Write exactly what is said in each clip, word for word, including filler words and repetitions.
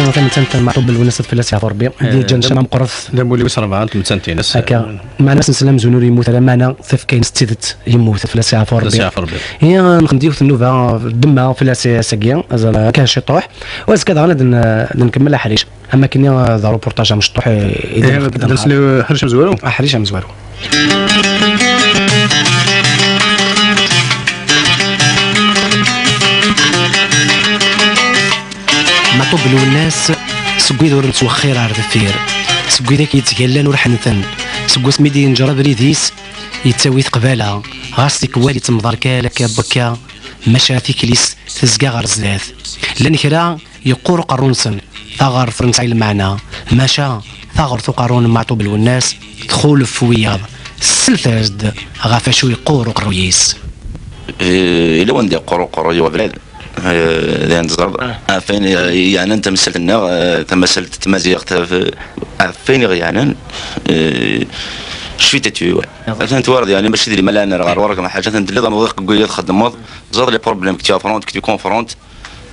Tamettant n Meɛṭub Lwennas, ad fell-as yeɛfu Ṛebbi. Eh, d-yeǧǧan d am-, ccama meqqret. D amulli wis rebɛa n tmettant-ines. Akka. Meɛna ass n sslam zun ur yemmut ara, meɛna tafekka-ines d tidet yemmut, ad fell-as yeɛfu Ṛebbi. Ad fell-as yeɛfu Ṛebbi. Ihi, nexdem-d yiwet n nnuba, ddemma fell-as ass-agi, azal kan ciṭuḥ. U azekka daɣen ad n-, ad nkemmel aḥric. Am akken, eh, d aruportaj amecṭuḥ, eh, i d-, eh, d-, d-, ḥric amezwaru. Aḥric amezwaru. Meɛṭub Lwennas, seg wid ur nettwexxir ar deffir, seg wid akk yettgallan ur ḥennten, seg wasmi d-yenǧer abrid-is, yettawi-t qbala, ɣas tikwal yettemḍerkal akka n wakka, maca tikli-s tezga ɣer zdat. Llan kra yeqqur uqerru-nsen, taɣert ur nesɛi lmeɛna, maca taɣert uqerru n Meɛṭub Lwennas txulef wiyaḍ. Slet-as-d ɣef acu yeqqur uqerru-is. Eh, yella wanda yeqqur uqerru-iw abrid, eh, d ayen teẓriḍ. Ah. Ɣef wayen yeɛnan tamsalt-nneɣ, eh, tamsalt n tmaziɣt, eh, ɣef wayen i ɣ-yeɛnan, eh, je suis têtu, ouais. Atan twariḍ, yeɛni, mačči d limal ara nerr ɣer ɣur-k neɣ ḥaǧa, atan telliḍ am uḍiq n wiyaḍ txeddmeḍ, teẓriḍ les problèmes que tu affrontes, que tu confrontes,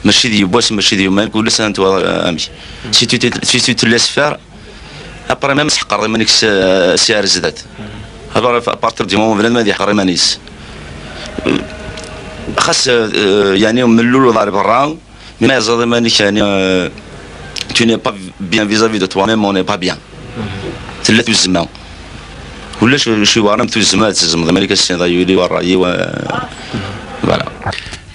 mačči d yiwwas, mačči d yuman, kul ass ad twaliḍ, euh, amek. Si tu te, si tu te laisses faire, après même tḥeqqreḍ iman-ik s, si ar zdat. Alors, à partir du moment bnadem ad yeḥqer iman-is. Xas, euh, yeɛni, mellul uḍar berra, mi ma yeẓẓaḍ iman-ik, yeɛni, euh, tu n'es pas bien vis-à-vis de toi-même, on n'est pas bien. Tella tuzzma. Ulac acu iweɛren am tuzzma, ad tezzmeḍ iman-ik, ad tessineḍ ad yuli ṛṛay-iw, euh, voilà.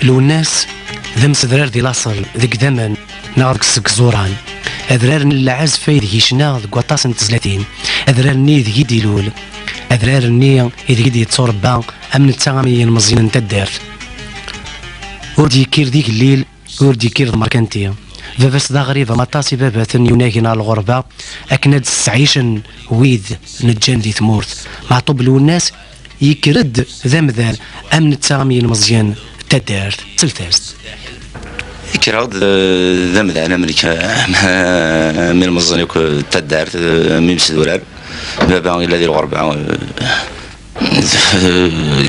Lwennas d amsedrar di laṣel, deg idammen, neɣ deg, seg iẓuran. Adrar n lɛezf aydeg yecna deg waṭas n tezlatin. Adrar-nni ideg i d-ilul. Adrar-nni ideg i d-yetturebba am netta am yilmeẓyen n taddart. Ur d-yekkir d igellil, ur d-yekkir d merkanti. Baba-s d aɣrib am aṭas ibabaten yunagen ɣer lɣerba akken ad d-sseɛicen wid neǧǧan di tmurt. Meɛṭub Lwennas yekker-d d amdan am netta am yilmeẓyen n taddart. Slet-as-d. Kkreɣ-d d, d amdan am nekk, am, am ilmeẓyen akk n taddart, am imesdurar. Baba yella di lɣerba.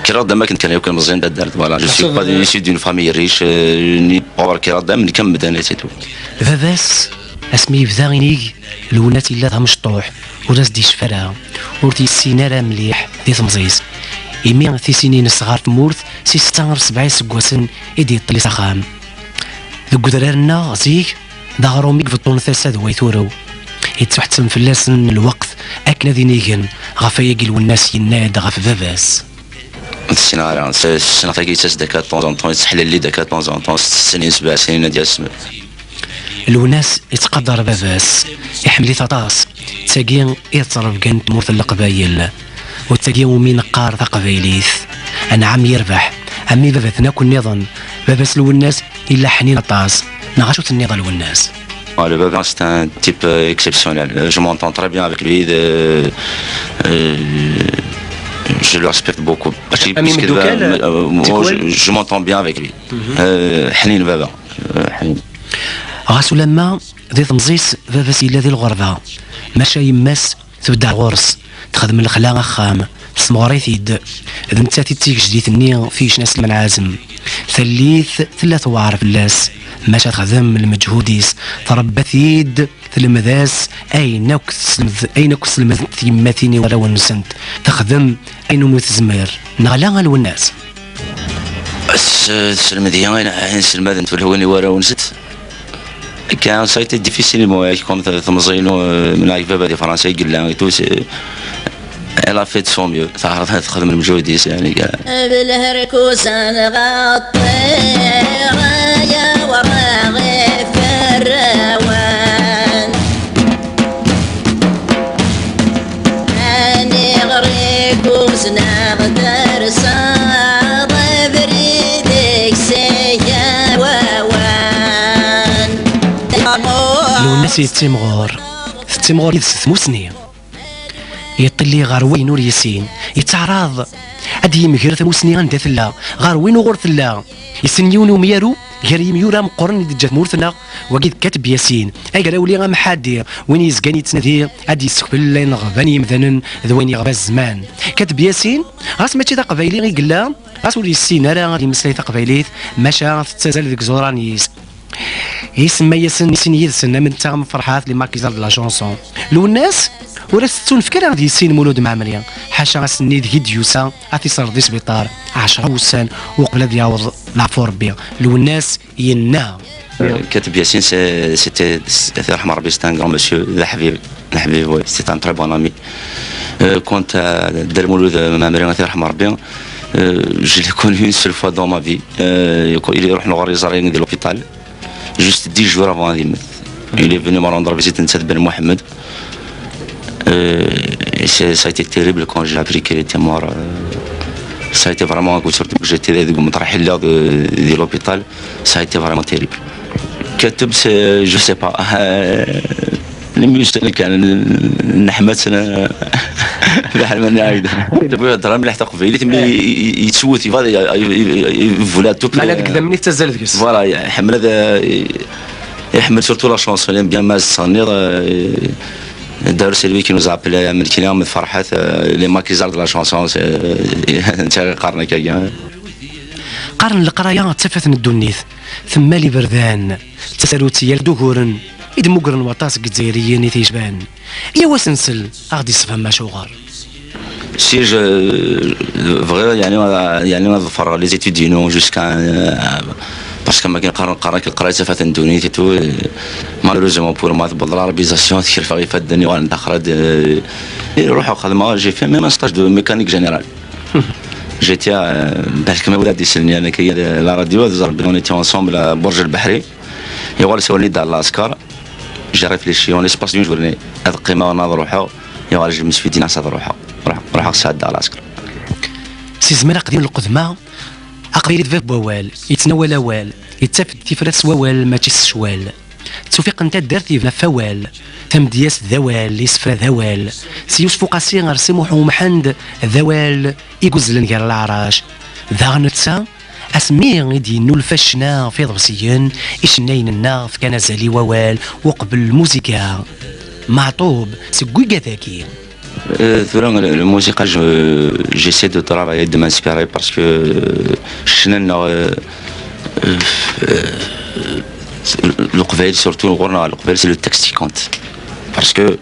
Kkreɣ-d am akken kan akk ilmeẓyen n taddart, voilà. Je suis pas issu d'une famille riche, euh, ni pauvre, kkreɣ-d am nekk am medden, et c'est tout. Baba-s, asmi yebda inig, Lwennas yella d amecṭuḥ, ur as-d-yecfi ara, ur t-yessin ara mliḥ di temẓi-s. Imi tisin-ines ɣer tmurt, si setta ar sebɛa iseggasen i d-yeṭṭel s axxam. Deg udrar-nneɣ, zik, d aɣrum i ibeṭṭun tasa d way turew. Yettuḥettem fell-asen lweqt akken ad inigen ɣef wayagi Lwennas yenna-d ɣef baba-s. Ur ssineɣ ara, s-, ssneɣ tagi yettas-d akka de temps en temps, yettḥellil-d akka de temps en temps, setta snin, sebɛa snin ad d-yas. Lwennas yettqadar baba-s, iḥemmel-it aṭas. D tagi i d ttrebga n tmurt n Leqbayel. U d tagi umi neqqar taqbaylit. Anɛam yerbeḥ, a mmi baba-tsen akk nniḍen. Baba-s Lwennas yella ḥnin aṭas. Neɣ acu tenniḍ a Lwennas? Ah, le Baba, c'est un type, euh, exceptionnel. Euh, je m'entends très bien avec lui. De, euh, je le respecte beaucoup. Parce que, am parce que, imeddukal, euh, euh, moi, tikwal? Je, je m'entends bien avec lui. Mhm. Euh, ḥnin baba. Euh, ḥnin. Ɣas ulamma di temẓi-s baba-s yella di lɣerba, maca yemma-s tbeddeɛ ɣur-s, texdem lexla axxam, tessemɣer-it-id. D nettat i d tigejdit-nni fi yecna Sliman Ɛazem. Tallit tella tewɛer fell-as, maca texdem lmeǧhud-is, tṛebba-t-id, telmed-as ayen akk tesselmed, ayen akk sselmedent tyemmatin i warraw-nsent. Texdem ayen umi tezmer, neɣ ala a Lwennas? S-, tesselmed-iyi ayen, ayen sselmadent tulawin i warraw-nsent. Akka, ça a été difficile, moi, comme t-, temẓi-inu, euh, min ɛeg baba di Fransa i yella, et tout, c'est, elle a fait de son mieux. Teɛreḍ ad texdem lmeǧhud-is, yani, kra. Belherkusan ɣer ṭṭir, ay awraɣ iferrawen. Aniɣer i kuzneɣ derseɣ abrid-ik s wawan. Lwennas yettimɣur, tettimɣur yid-s tmusni. Yeṭṭilli ɣer wayen ur yessin, yettaɛraḍ ad d-yemger tamusni anda tella, ɣer win uɣur tella. Yessen yiwen umyaru gar yimyura meqqren i d-teǧǧa tmurt-nneɣ, wagi d Kateb Yasin, agrawli amḥaddi, win yezgan yettnadi ad d-yessekfel ayen ɣban yimdanen d wayen yeɣba zzman. Kateb Yasin, ɣas mačči d aqbayli i yella, ɣas ur yessin ara ad yemmeslay taqbaylit, maca tettazal deg iẓuran-is. Isemma-yasen i sin yid-sen, am netta am Ferḥat, les maquisards de la chanson. Lwennas ur as-tettunefk ara ad yissin Mulud Mɛemmri, ḥaca ass-nni deg i d-yusa ad t-iṣerred di sbiṭar ɛecra wussan uqbel ad yaweḍ leɛfu Rebbi. Lwennas yenna. Euh, Kateb Yasin, c'est- c'était, c'est un grand monsieur, d aḥbib, d aḥbib, ouais, c'est un très bon ami. Euh, quant à Dda Lmulud Mɛemmri, ad t-yerḥem Rebbi, euh, je l'ai connu une seule fois dans ma vie. Euh, il est revenu à l'hôpital. Juste dix jours avant ad immet. Il est venu me rendre visite, netta d Ben Mohamed. Euh, et c'est- ça a été terrible quand j'ai appris qu'il était mort. Euh, ça a été vraiment un coup, surtout que j'étais deg umeṭreḥ i lliɣ de, de l'hôpital. Ça a été vraiment terrible. Kateb, c'est, je sais pas. Euh, les musiciens kan, neḥma-tt, d aḥelman n ɛayda. Tebɣi heddren mliḥ taqbaylit, mais yettwet, il va, il voulait à tout prix. Meɛna deg idammen i tettazzal deg-s. Voilà, iḥemmel ad, iḥemmel surtout la chanson, il aime bien ma s-tenniḍ, euh, D'ailleurs, c'est lui qui nous a appelé, Amelkini Ahmed Ferhat, euh, les maquisards de la chanson, c'est, netta i qqaren akka, hein. Qqaren leqraya d tafat n ddunit, temmal iberdan, d tasarut yal d uguren i d-mmugren waṭas n Yizzayriyen i t-yecban. Iyyaw ad as-nsel, ad aɣ-d-yessefhem acuɣer. Si je, bɣiɣ, yeɛni, yeɛni ad ḍefreɣ les études-inu jusqu'à, euh, parce que ma qqaren, qqaren leqraya d tafat n ddunit et tout, euh, malheureusement pour moi, tewweḍ la réalisation, tkerfeɣ ifadden, yuɣalen d axrad, euh, et ruḥeɣ xedmeɣ, j'ai fait même un stage de mécanique générale. J'étais, euh, balak ma ula d-isellen, yeɛni, akka, la radio, on était ensemble à Burj El Bahri. Yuɣal sawlen-iyi-d ɣer lɛesker. J'ai réfléchi en l'espace d'une journée. Ad qqimeɣ neɣ ad ruḥeɣ. Yuɣal je me suis dit nas ad ruḥeɣ. Ruḥeɣ, ruḥeɣ sɛeddaɣ lɛesker. Si zzman aqdim n lqedma, aqbayli d bab n wawal, yettnawal awal, yettaf-d tifrat s wawal, mačči s ccwal. Ttufiqen taddart yebna ɣef wawal, tamedyazt d awal, isefra d awal, si Yusef Uqasi ɣer Si Muḥ Umḥend d awal i yuzzlen gar leɛrac. Daɣen netta, asmi i d-yennulfa ccna ɣef iḍebsiyen, icennayen-nneɣ fkan azal i wawal uqbel lmuzika. Meɛṭub seg wigad-agi. Euh, tura, le, le musique, je, j'essaie de travailler, de m'inspirer parce que, euh, ccna-nneɣ, euh, euh, euh, leqbayel, surtout ɣur-neɣ leqbayel, c'est le texte qui compte. Parce que,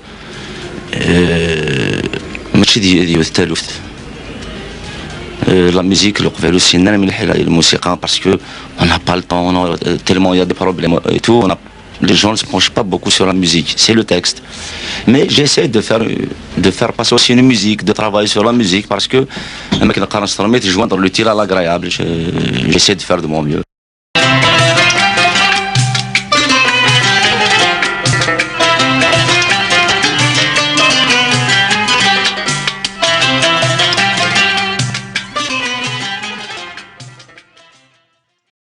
euh, mačči d, d yiwet taluft. Euh, la musique, leqbayel ur ssinen ara mliḥ la, la musique, parce que on n'a pas le temps, on a, euh, tellement il y a des problèmes et tout, on a Les gens ne se penchent pas beaucoup sur la musique, c'est le texte. Mais j'essaie de faire, de faire passer aussi une musique, de travailler sur la musique, parce que, euh, joindre l'utile à l'agréable, je- j'essaie de faire de mon mieux.